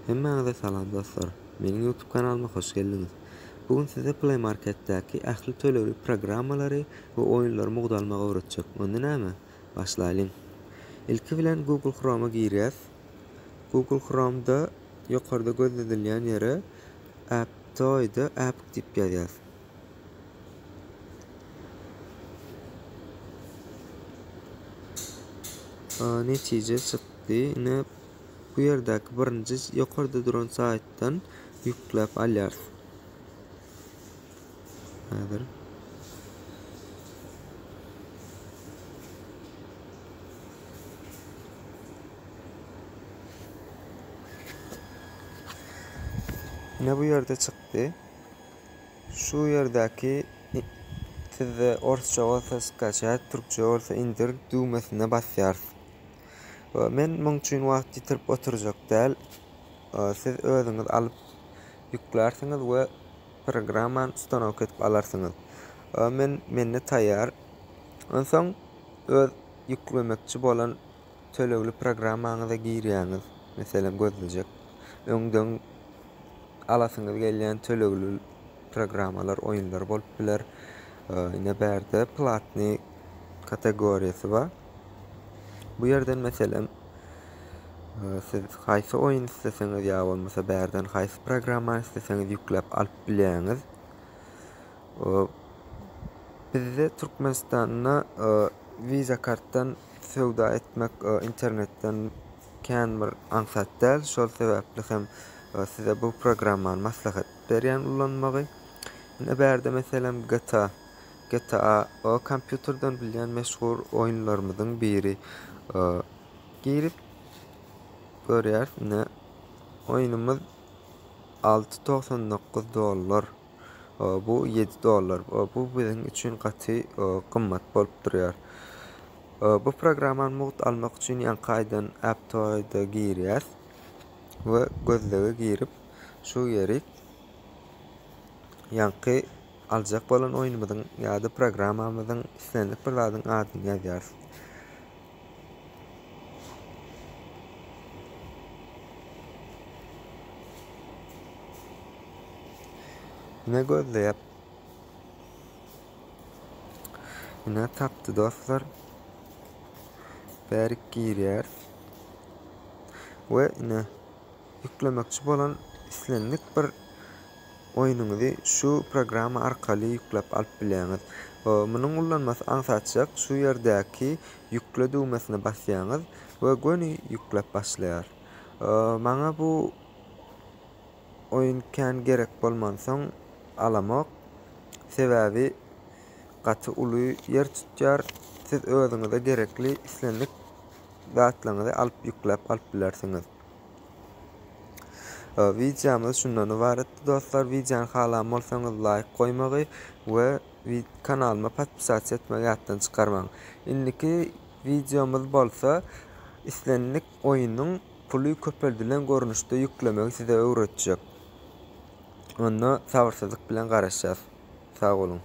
Hemmäňize salam dostlar. Meniň YouTube kanalyma hoş geldiňiz. Bu gün size Play Marketdäki ähli tölegli programmalary we oýunlary mugt almagy öwretjek. Onda näme? Başlaýlyň. Ilki bilen Google Chrome-a girýäs. Google Chrome-da ýokarda gözledilýän ýere Aptoide apk diýip ýazýas. Netije çykdy. Ine bu ýerdäki birinji ýokarda duran saýtdan ýükläp alýarys. Häzir. Ine bu ýerde çykdy. Şu ýerdäki sizde orsça bolsa skaçat, türkçe bolsa indir düwmesine basýarys. Men muň üçin wagt ýitirip oturjak däl. Siz özüňiz alyp ýüklärsiňiz we programmany ustanowka edip alarsyňyz. Men mende taýýar. Onsoň öz ýüklemekçi bolan tölegli programmaňyza girýäňiz. Meselem gözlejek. Öňden alasyňyz gelýän tölegli programmalar, oýunlar bolup biler. Ine bärde platny kategoriýasy bar. Bu ýerden meselem siz haýsy oýun isleseňiz ýa bolmasa bärden haýsy programmany isleseňiz ýükläp alyp bilýäňiz. Bizde Türkmenistanda Visa kartdan söwda etmek internetden kän bir aňsat däl. Şol sebäpli hem size bu programmany maslahat berýän ulanmagy. Ine bärde meselem GTA GTA o kompýuterden bilýän meşhur oýunlarymyzyň biri. Girip görýäris ine oýnumyz 6.99 dollar. Bu 7 dollar. Bu biziň üçin gaty gymmat bolup durýar. Bu programmany mugt almak üçin ýaňky aýdan Aptoide girýäs we gözlege girip şu ýeri ýaňky aljak bolan oýnumyzyň ýa-da programmamyzyň islendik bir zadyň adyny ýazýarys. Ine gözleýär. Ine tapdy dostlar. Bärik girýäris. We ine ýüklemekçi bolan islendik bir oýnuňyzy şu programma arkaly ýükläp alyp bilýäňiz. Munuň ullanmasy aňsatjak, şu ýerdäki ýükle düwmesine basýaňyz we göni ýükläp başlaýar. Maňa bu oýun kän gerek bolmansoň alamok. Sebäbi gaty uly ýer tutýar. Siz özüňize gerekli islendik zatlaryňyzy alyp ýükläp alyp bilersiňiz. Wideomyz şundan ybaratdy dostlar. Wideony halan bolsaňyz laýk goýmagy we kanalyma podpisasiýa etmegi ýatdan çykarmaň. Indiki wideomyz bolsa islendik oýnuň puly köpeldilen görnüşde ýüklemegi size öwretjek. Onda sabyrsyzlyk bilen garaşýas. Sag boluň.